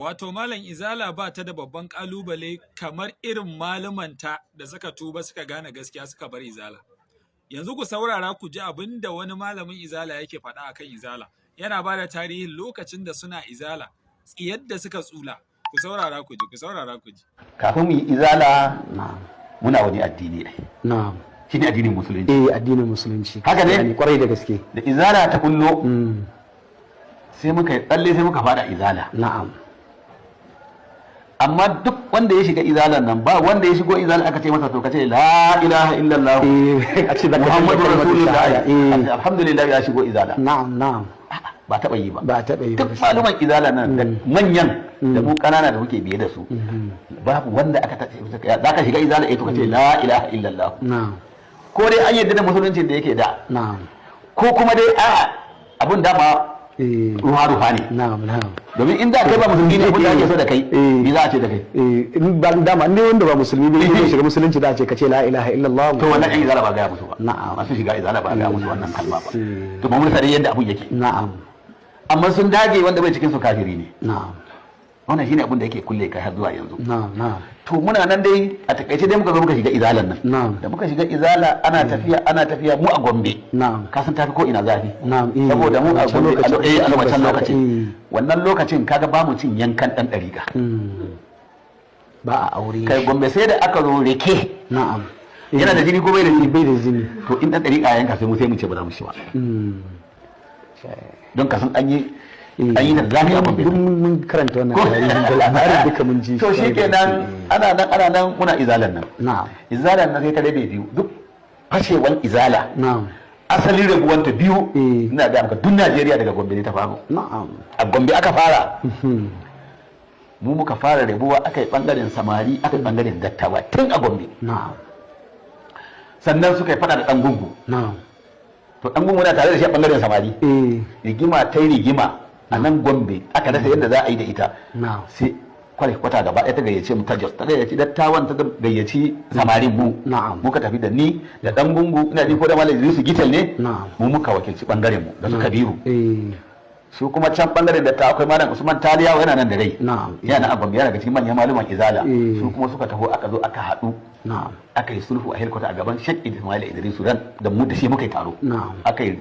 Wato Malam, Izala ba ta da babban ƙalubale kamar irin malumanta da suka tuba, suka gane gaskiya, suka bar Izala. Yanzu ku saurara ku ji abin da wani malamin Izala yake faɗa akan Izala. Yana ba da tarihin lokacin da suna Izala, tsiyar da suka tsula. Ku saurara ku ji, ku saurara ku ji. Kafin mu yi Izala, muna wani addini ai. Shine addinin Musulunci. Eh, addinin Musulunci. Haka ne? Kwarai da gaske. Da Izala ta kullo, sai muka yi tsalle, sai muka fada Izala. Amma duk wanda ya shiga Izalan nan, ba wanda ya shigo Izala aka ce masa, "To, ka ce la ilaha illallah Eh, a ce zaka Muhammadu kalmar Rasulullah." shahada. Alhamdulillah, ya shigo Izala. na'am na'am Ba taɓa yi ba. Ba a taɓa yi ba. Duk maluman Izala nan, da manyan da mu ƙanana da muke biye da su, babu wanda aka tace, "Za ka shiga Izala? Eh, to ka ce la ilaha illallah." Ko dai an yarda da Musulunci da yake da, ko kuma dai a abun dama ruha ruha ne. na'am na'am Domin in da kai ba musulmi ne, abin da ake so da kai, me za a ce da kai? Eh, in ba dama ne wanda ba musulmi ba ne shiga Musulunci, da a ce ka ce la ilaha illallah. To, wannan yan Izala ba gaya musu ba. Masu shiga Izala ba gaya musu wannan kalma ba. To, ba mun sani yadda abun yake. Amma sun dage wanda bai cikin su kafiri ne. Wannan shine abun da yake kulle kai har zuwa yanzu. na'am na'am To, muna nan dai, a takaice dai muka zo muka shiga Izalan nan. Da muka shiga Izala, ana tafiya, ana tafiya, mu a Gombe, ka san tafi ko ina zafi. na'am eh Saboda mu a wancan Gombe a lokacin, a wancan lokacin, wannan lokacin kaga ba mu cin yankan dan dariƙa. Ba a aure. Kai, Gombe sai da aka zo rake, yana da jini ko bai da jini? Bai da jini. To, in dan dariƙa yanka, sai mu ce ba za mu ci ba, don ka san an yi da zafi a Gombe. Duk mun karanta wannan tarihin da labarin duka, mun ji. To, shi kwarai da shikenan, gaske. ana nan, ana nan, muna Izalan nan. Izalan nan sai ta rabe biyu. Duk fashewan Izala, asalin rabuwanta biyu, ina ga maka, duk Najeriya daga Gombe ne ta faru. A Gombe aka fara. Mu muka fara rabuwa, aka yi bangaren samari, aka yi bangaren dattawa, tun a Gombe. Sannan suka yi fada da Dan Gungu. To, Dan Gungu na tare da shi a bangaren samari. Rigima ta yi rigima a nan Gombe, aka rasa yadda za a yi da ita. Sai kware kwata gaba ɗaya ta gayyace mu ta Jos, ta gayyaci dattawan, ta gayyaci samarin mu. Muka tafi da ni da Dan Gungu, ina ji ko da Malam Idrisu Gital ne. Mu muka wakilci bangaren mu da su Kabiru. Su kuma can bangaren da ta akwai Malam Usman Taliyawa, yana nan da rai, yana nan a Gombe, yana daga cikin manyan maluman Izala. Su kuma suka taho, aka zo aka haɗu, aka yi sulhu a headquarter a gaban Sheikh Ismail Idrisu ran da mu da shi muka yi taro. Aka yi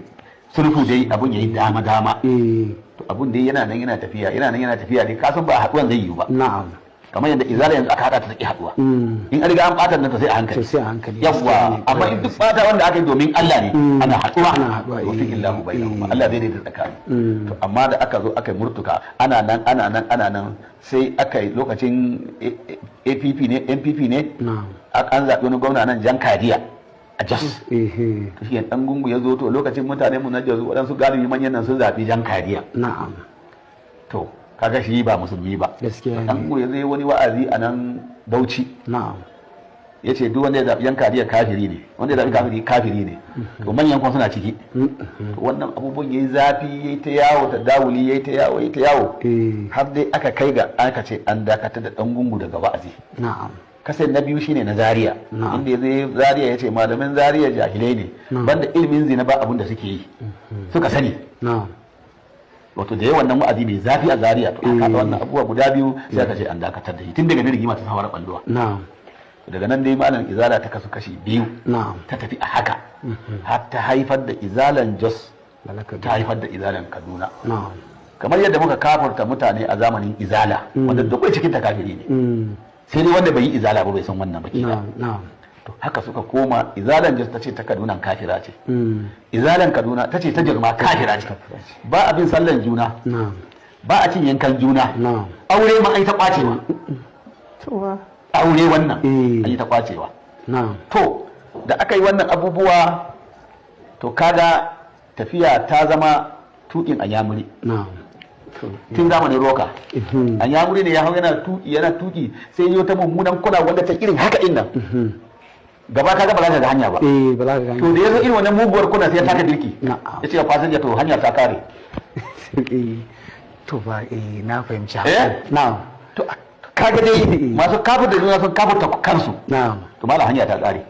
sulhu dai, abun yayi dama dama. To, abun dai yana nan yana tafiya, yana nan yana tafiya dai, kasan ba haɗuwan zai yiwu ba. Kamar yadda Izala yanzu aka haɗa ta take haɗuwa. In an riga an ɓata nan, to sai a hankali. To, sai a hankali. Yawwa. Gaskiya ne, Amma in duk ɓata wanda aka yi domin Allah ne, ana haɗuwa. Ana haɗuwa, wa fi illahu bainahum, Allah zai daidaita tsakani. To, amma da aka zo aka yi murtuka, ana nan, ana nan, ana nan, sai aka yi lokacin APP ne, NPP ne, an zaɓi wani gwamna nan, Jan Kadiya, a Jos. To, shi Dan Gungu ya zo. To, lokacin mutane mu na Jos, waɗansu galibi manyan nan sun zaɓi Jan Kadiya. To, kaga shi ba musulmi ba. Gaskiya ne. Dan Gungu ya zo wani wa'azi a nan Bauchi, ya ce duk wanda ya zaɓi Jan Kadiya kafiri ne, wanda ya zaɓi kafiri kafiri ne. To, manyan kuma suna ciki. To, wannan abubuwan yayi zafi, yayi ta yawo, ta dawuli, yayi ta yawo, yayi ta yawo, har dai aka kai ga aka ce an dakatar da Dan Gungu daga wa'azi. Kasai na biyu shine na Zaria, inda ya zai Zaria ya ce malamin Zaria jahilai ne, banda ilimin zina ba abin da suke yi suka sani. Wato da yawan nan wa'azi mai zafi a Zaria. To, aka haɗa wannan abubuwa guda biyu, sai aka ce an dakatar da shi. Tun daga nan rigima ta fara balluwa. Daga nan dai, malam, Izala ta kasu kashi biyu. Ta tafi a haka har ta haifar da Izalan Jos, Lalaka. ta haifar da Izalan Kaduna. Kamar yadda muka kafurta mutane a zamanin Izala, wanda duk bai cikin ta kafiri ne, sai dai wanda bai yi Izala ba bai san wannan ba kila. na'am na'am To, haka suka koma. Izalan Jos ta ce ta Kaduna kafira ce, Izalan Kaduna ta ce ta Jos ma kafira ce. Ba abin sallan juna, ba a cin yankan juna, aure ma an yi ta kwacewa. To ba. Aure wannan, an yi ta kwacewa. To, da aka yi wannan abubuwa, to kaga tafiya ta zama tukin anyamuri. To. Tun zamanin Roka, anyamuri ne ya hau yana tuki, yana tuki, sai yi wata mummunan kula wanda ta irin haka din nan, gaba kaga ba za ka ga hanya ba. Eh, ba za ka gane. To, da ya zo irin wannan muguwar kuna, sai ya taka birki. Ya ce wa fasinja, "To, hanya ta kare." Eh, to ba, eh, na fahimci. Eh? Na'am. To, kaga dai masu kafir da juna sun kafirta kansu. To, malam, hanya ta kare.